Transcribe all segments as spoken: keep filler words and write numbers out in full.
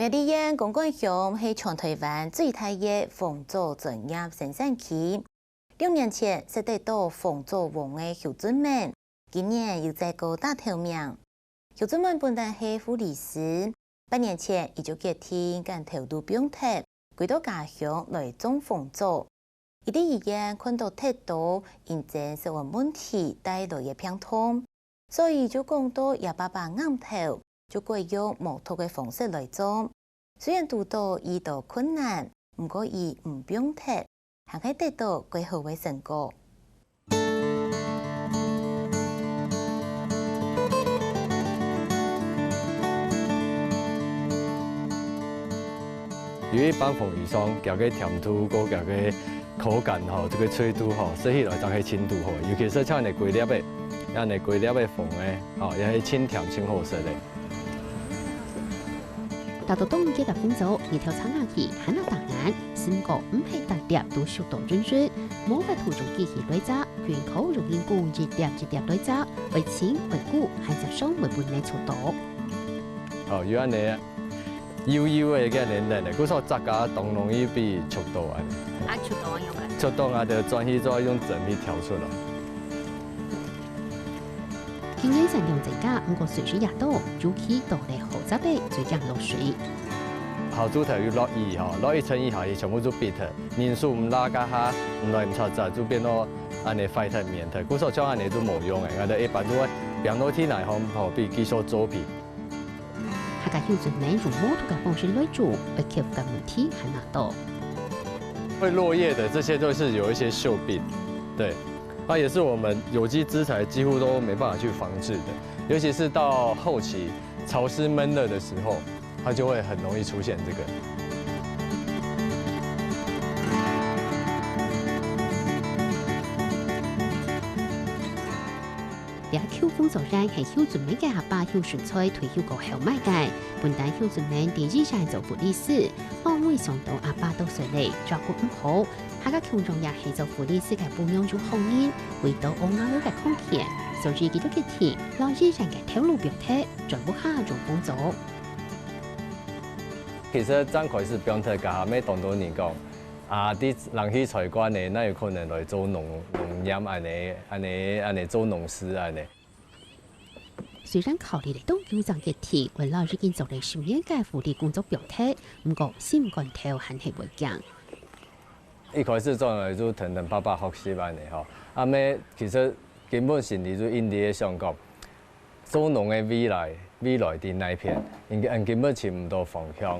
苗栗縣公館鄉係全臺灣最大个紅棗專業生產區。六年前，食得到紅棗王个邱俊明，今年又再過打頭名。邱俊明本來係護理師，八年前佢就決定揀頭路放忒，歸到家鄉來種紅棗。 佢在醫院看到忒多因爭食安問題帶來个病痛，所以就講到厥爸爸頷頭，就改用無毒个方式來種。雖然堵到已多困難，毋過佢毋放忒，還係得到較好个成果。 因為半紅以上，佢个甜度過佢个口感吼，這个脆度吼，食起來正係盡堵好。尤其係像恁樣歸粒个，恁樣歸粒个紅个，吼，也係盡甜盡好食个。大多當季个紅棗，日頭擦下去，還較打眼，毋過毋係逐粒都熟到軟軟，無法度用機器來摘， 全靠用人工一粒一粒來摘，愛清愛顧，還接上會分人捉到。哦，有恁樣，幼幼个，个恁樣个，故所摘个當容易分捉到啊。啊，捉到啊，有个。捉到啊，就轉去做用針去挑出來。今年產量增加，毋過水質也多，尤其到了好摘个，最驚落水。好，主頭有落雨吼，落一陣雨下去，全部就必忒。 人手毋罅該下，毋來毋插雜，就變到恁樣壞忒、面忒。故所像恁樣就無用个，𠊎兜一般都會放到地泥項，吼，分佢繼續做肥。客家邱俊明用無毒个方式來種，愛克服个問題還較多。會落葉的，這些都是有一些鏽病，對，那也是我們有機資材幾乎都沒辦法去防治的，尤其是到後期潮濕悶熱的時候， 它就會很容易出現這個。這舊豐作園係邱俊明个阿爸邱順才退休過後買个，本旦邱俊明在醫院做護理師，因為想到阿爸到歲了，照顧毋好， 客家共樣也係做護理師个餔娘有好人，為著愛𠊎个康健，所以佢就決定摎醫院个頭路放忒，轉屋下種紅棗。其實正開始放忒該下，乜當多人講，啊，在冷氣吹慣呢，哪有可能來做農，農業恁樣，恁樣，恁樣做農事恁樣。 雖然考慮了當久正決定，會摎已經做了十年个護理工作放忒，毋過心肝頭還係會驚。一開始轉來就跈等爸爸學習恁樣吼，啊，乜其實根本心裡就一直想講，做農个未來，未來在哪片，應該，嗯，根本尋毋到方向。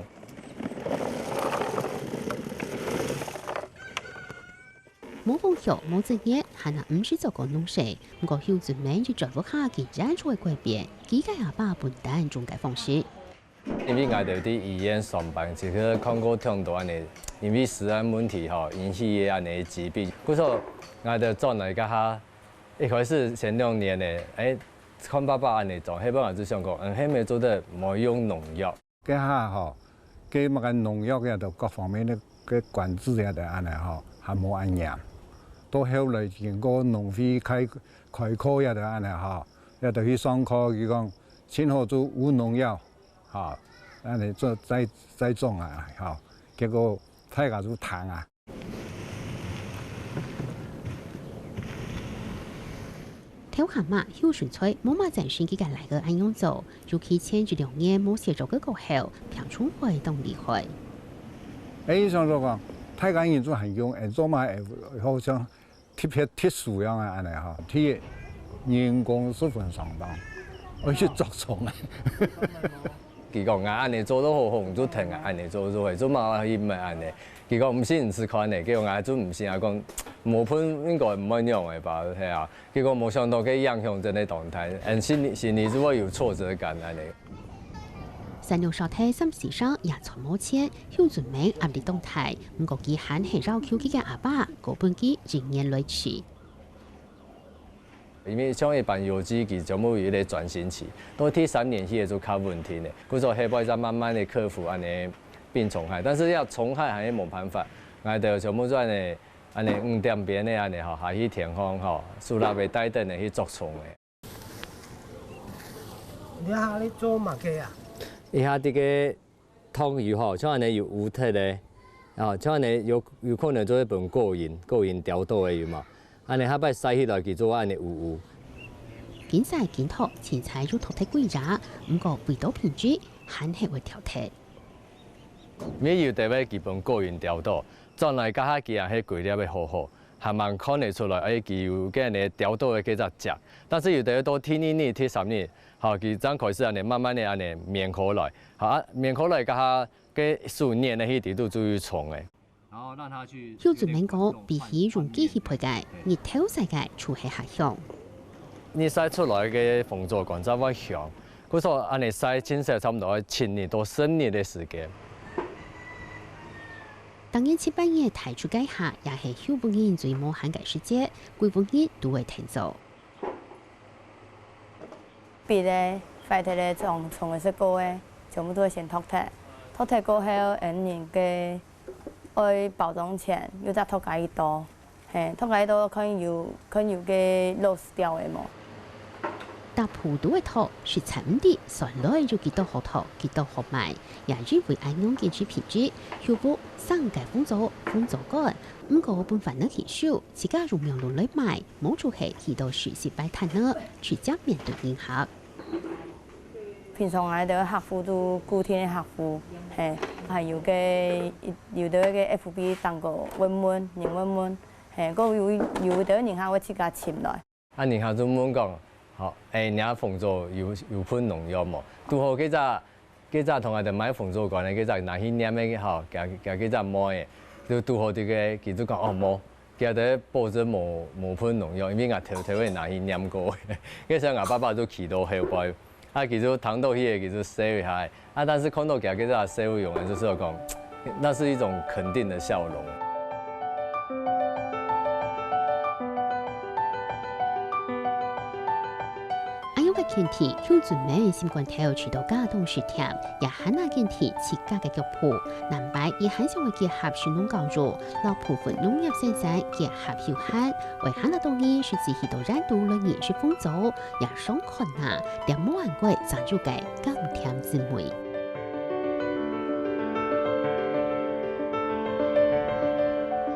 無方向、無職業，還係毋識做過農事，毋過邱俊明一轉屋下，佢也就會改變佢个阿爸本旦種个方式。因為𠊎兜在醫院上班，其實看過當多恁樣，因為食安問題吼，引起个恁樣疾病。故所𠊎兜轉來該下，一開始前兩年呢，欸，看爸爸恁樣做，後尾𠊎就想講，嗯，係毋係做得毋好用農藥？ 該下吼，該麼个農藥也都各方面个，个管制也都恁樣吼，還無恁嚴。到後來經過農會開，開課也都恁樣吼，也都去上課，佢講盡好就無農藥，吼，恁樣做再，再種啊，吼，結果大家就聽啊。 頭下嘛，邱順才無麼專心佢个倈仔恁樣做，尤其前一兩年無事做个過後，病蟲害當厲害。欸，想著講，大家人就還用，欸，做麼个好像特別特殊樣啊，恁樣吼，第一，人工十分上當，愛去捉蟲啊。 佢講啊，恁樣做都好好，就跈啊，恁樣做做，做嘛去毋係恁樣。佢講毋信你試看呢，佢講啊，就毋信啊，講無噴應該毋會仰个吧，係啊。結果無想到，佢影響真个當大，嗯，心裡，心裡就會有挫折感恁樣。產量少忒三四成，也賺無錢，邱俊明壓力當大，毋過佢還係要求佢个阿爸，過分佢一年來試。 因為像一般有機，佢全部有一個轉型期，到第三年去就較穩定了。故所後尾再慢慢个克服恁樣病蟲害，但是要蟲害還係無辦法，𠊎兜全部做恁樣，恁樣五點邊个恁樣吼，下去田項吼，手拉尾帶等个去捉蟲个。你下你做麼个啊？一下這個燙油吼，像恁呢有烏忒个，哦，像恁呢有有可能就會分果仁，果仁掉倒个有無？恁呢下擺曬起來，佢就會恁呢烏烏。緊曬緊燙，凊彩又燙忒幾儕，毋過為著品質，還係會挑忒。 因為有兜位佢分果仁掉倒，轉來該下佢也係歸粒个好好，還蠻看得出來，哎，佢有該呢掉倒个該隻跡。但是有兜到第二日、第三日，吼，佢正開始恁呢慢慢个恁呢綿好來，吼，啊，綿好來該下个手捏个去底肚就有蟲个。然後讓它去有陣人講，比起用機器焙个，日頭曬个就係較香。日曬出來个紅棗乾燥會香， 故所恁呢曬盡少，差毋多愛七日到十日个時間。逐年七八月大暑該下，也係畜牧人最無閒个時節，歸屋日都會𢯭手。必个、壞忒个、蟲、蟲仔食過个，全部都會先擇忒。擇忒過後，恩人个 愛包裝前，又再擇加一兜，嘿，擇加一兜看有看有个loss掉个無。逐步都會擇，實在毋知算來有幾多好擇，幾多好賣，也因為恁樣堅持品質，畜屋生个紅棗、紅棗乾，毋過分煩惱牽手，自家用網路來賣，無就係去到市集擺攤仔，直接面對人客。 平常𠊎兜个客戶都固定个客戶，嘿，還有个有兜个F B當个問問，人問問，嘿，還有有兜人客會自家尋來。啊，人客就問講，吼，欸，若紅棗有有噴農藥無？堵好該隻該隻同𠊎兜賣紅棗乾个該隻拿去拈个吼，佢佢該隻妹仔，就堵好這个，佢就講哦無。 佢兜保證無無噴農藥，因為𠊎偷偷仔拿去拈過。該時𠊎爸爸就企到後背，啊，佢就聽到去个，佢就笑一下，啊，但是看到佢該隻笑容，就是有講，那是一種肯定的笑容。 恁樣个堅持，邱俊文心肝頭除到家當實在，也還較堅持自家个腳步。南擺佢還想愛結合食農教育，摎部分農業先生結合休閒，為還較多人實際去到園肚來認識紅棗，也想看啊，這無恁貴，正有个甘甜滋味。